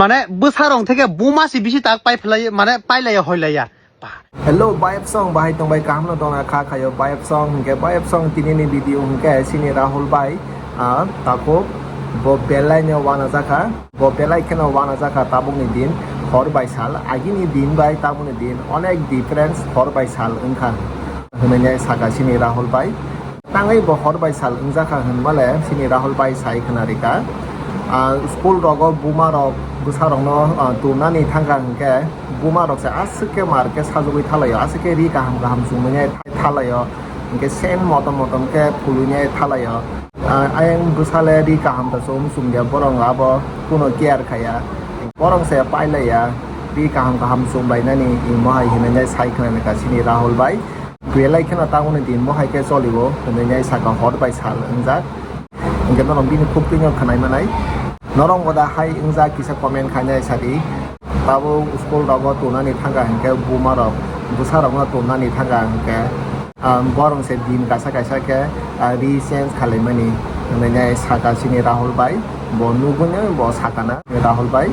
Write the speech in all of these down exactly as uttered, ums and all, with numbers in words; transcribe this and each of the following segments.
Mane bwsarok theke buma se bisi tak pai phlai, mane pailaiya hoilaiya. Hello, bayapsong, bahai tongbai, kaham no tongna kha khayo, bayapsong, hingke bayapsong, tini ni video hingke sini Rahul bai, ah, tako, bo belai no wana jakha, bo belai kheno wana jakha, tabuk ni din, hor bai sal, agi ni din bai, tabuk ni din, onek difference, hor bai sal wngkha, hwnwi saka sini Rahul bai. Tangwi bo hor bai sal wngjakha hwnmale sini Rahul bai sai khna rika. Ah, school rogo buma rok bwsa rokno, ah, turnani thangkha hwnkhe buma rok se aswk khe mar khe sajagwi thalaio, aswk khe ri kaham kaham chumui nai thalaio, hwnkhe sen motom motom khe phulwi nai thalaio. Ah, ayang bwsale ri kaham ta chum chumya borok abo kuno care khaya. Borok se pailaiya ri kaham kaham chumlainani imo hai hinwi nai sai khna rika sini Rahul bai. Belai kheno tamoni din bo hai khe cholio, hwnwi nai saka hor bai sal wngjak. Hwnkhe norok bini khuk twino khwnai manai. Norok bo da hai wngjak kisa comment khainai sadi. Tabuk school rogo turnani thangkha hwnkhe buma rok, bwsa rokno turnani thangkha hwnkhe, ah, borok se din kaisa kaisa khe, ah, ri change khalaimani hwnwi nai saka sini Rahul bai. Bo nugwi nai bo sakana Rahul bai.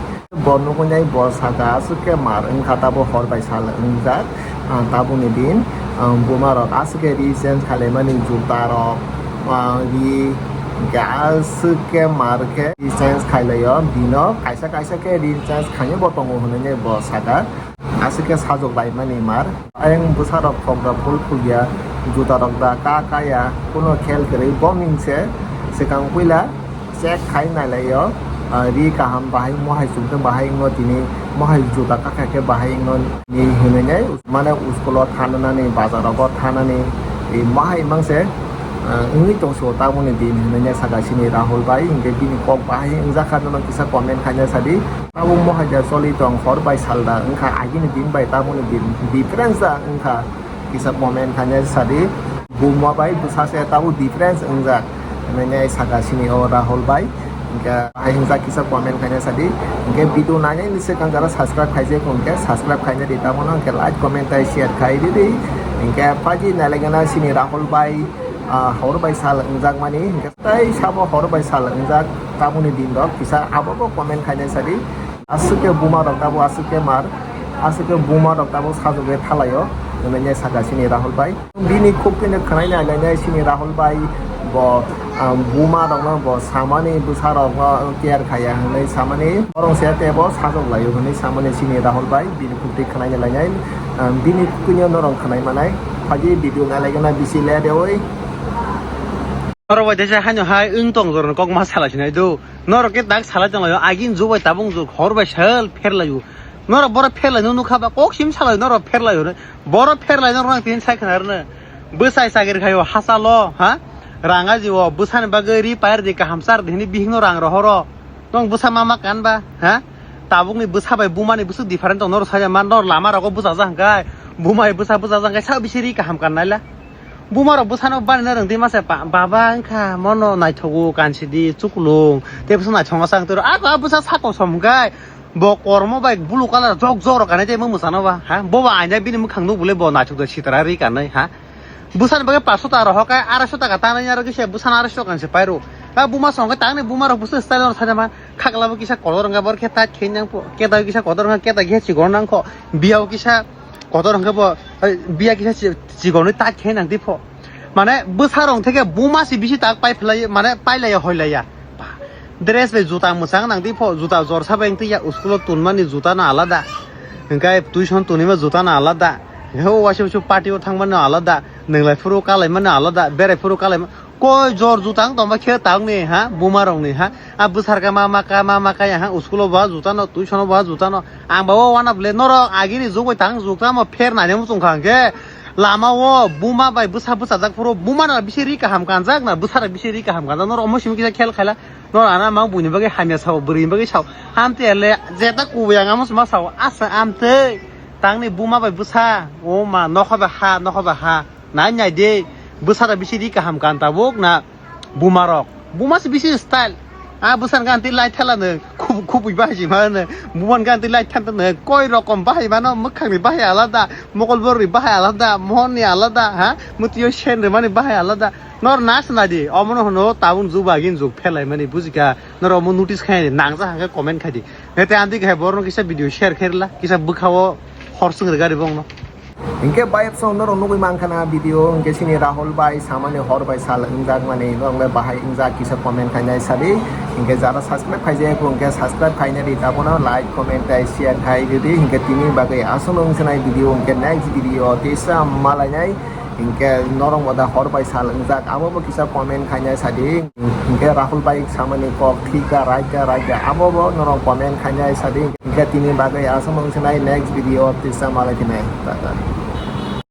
Bo nugwi nai bo saka aswk khe mar wngkha, tabo hor bai sal wngjak. Ah, tabukni din, ah, buma rok aswk khe ri change khailaimani juta rok, ah, ri hwnkhe aswk khe mar khe ri change khailaio. Bino kaisa kaisa khe ri change khainwi bo tongo hwnwi bo saka. Aswk khe sajok laimani mar. Ayang bwsa rok thok da phul phul ya, juta rok da ka ka ya, kuno khel kwrwi boming se swkang puila. Check khai nailaio, ah, ri kaham bahai mohai chumkhe bahai wngno tini mohai juta kakha khe bahai wngno ni hinwi nai mane school o thanani bazar rogo thanani ri mahai mangse, ah, wngwi tongso tamoni din hinwi nai saka sini Rahul bai hwnkhe bini kok bahai wngjakha nono kisa comment khaina sadi abo mohai ja choli tong hor bai salda wngkha agini din bai tamoni din difference da wngkha. Kisa comment khaina sadi, buma bai bwsa se tabuk difference wngjak. Hwnwi saka sini o Rahul bai. Hwnkhe hai wngjak kisa comment khaina sadi. Hwnkhe video nainai ni swkang jara subscribe khaijak hwnkhe subscribe khaina di, tamono hwnkhe like, comment tai share khai di di. Hwnkhe paji nailaigana sini Rahul bai, ah, hor bai sal wngjak mani. Hwnkhe tai sabo hor bai sal wngjak tamoni din rok kisa abo bo comment khaina sadi. Aswk khe buma rok tabuk aswk khe mar, aswk khe buma rok tabuk sajagwi thalaio, hwnwi saka sini Rahul bai. Bini khuk twino khwnai nai lainai sini Rahul bai bo, ah, buma rokno bo samani bwsa rokno care khaya hwnwi samani borok se tebo sajak laio hwnwi samani sini Rahul bai bini khuk twi khwnai nai lainai, ah, bini khuk twino norok khwnai manai. Phaji video nai laigana bisi le deoi. Norok bai tesa haino hai wng tong jorno kok ma salai sinai do. Norok khe tak salai tonglaio, agini jug bai tabuk jug hor bai sal pherlaio. Norok borok pherlaino nukha ba kok sim salaio norok pherlaio. Borok pherlai norok nang tin sai khna rwno. Bwsai chakri khaio hachalo, ha? Rang ajio bwsani bagwi ri pair di kaham char di hwnwi bihikno rang rohoro. Nong bwsa ma ma kan ba, ha? Tabukni bwsa bai bumani bwswk different tong norok sajakma norok lama rogo bwchajak hwnkhe bumai bwsa bwchajak hwnkhe sak bisi ri kaham kan naila. Buma rok bwsano barina rwngtwi masa ba-, baba wngkha mono naithogo kansidi chuklung tei bwsa naithok masa wngtwi rw ako a bwsa sako som hwnkhe bo kormo bai blue colour jok jok rok kanwi tei mwsano ba ha bo ba aina bini mwkhang nukbwlwi bo naithok da sitra ri kanwi ha bwsani bagwi paso ta rohor khe arai so taka tanwi aro kisa bwsano arai so taka se pairo ha buma song khe tangni buma rok bwsa style no sajama khakla bo kisa kotor wngkha bor khe tat khe nang pho keta kisa kotor wngkha keta khe chikon nang kho biya o kisa. Kotor hwnkhe bo, eh, biya kisa chi-, chikonwi tak khe nang di pho. Mane bwsarok theke buma se bisi tak pai phlai, mane pailaiya hoilaiya. Dress bai juta mwchang nang di pho, juta jorsa bai wngtwi ya, school o tonmani juta no alada. Hwnkhe tuition tonima juta no alada. Hwnkhe o waisa waisa party o thangmani alada. Nwnglai phuru kalaimani alada, berai phuru kalaima-, Koi jor juta wng tongma khe tangni ha, buma rokni ha. A bwsarka ma maka, ma maka ya ha, school o ba juta no, tuition o ba juta no. Ang ba o wana bwle norok agini jugoi tang juta mo pher nai muchung kha hwnkhe. Lama o buma bai bwsa bwchajak phuru buma no bisi ri kaham kanjak na, bwsara bisi ri kaham kanjak. Norok omo simi kisa khel khaila. Norok ana mang buini bagwi hamya sao, bwrwi bagwi sao. Hamte le jeta kubui ang amo sima sao. Asa amte tangni buma bai bwsa. O ma nokha ba ha, nokha ba ha. Nai nai de, bwsara bisi ri kaham kan tabuk na buma rok. Buma se bisi style. Ah, bwsang ganti light thala nwng, khub-, khubui bahai si mano nwng, buban ganti light thanta nwng, koi rokom bahai mano, mwkhangni bahai alada, mokol borokni bahai alada, mohonni alada, ha? Mwtwi o sen rwmani bahai alada. Nor na swnadi, omono hwno tabuk jug bagin jug phelai mani, bujikha, nor omo notice khai di, nangja hangkhe comment khai di. Hete andi khai borno kisa video share khairla, kisa bwkhao hor swng rwgari bongno. Hinkhe bayapsong norok nugui mankha na video, hinkhe chini Rahul bai samani hor bai sal wngjak mani, norok le bahai wngjak kisa comment khainai sadi. Hinkhe jara subscribe khaijak, hinkhe subscribe khainai di, tabono like, comment tei share khai ridi. Hinkhe tini bagwi aswk wng sanai video, hinkhe next video tisa malainai. Hinkhe norok moda hor bai sal wngjak, abo bo kisa comment khainai sadi. Hinkhe Rahul bai samani kok thika raika raika, abo bo norok comment khainai sadi. Hinkhe tini bagwi aswk wng sanai, next video tisa malai khinai. Tata.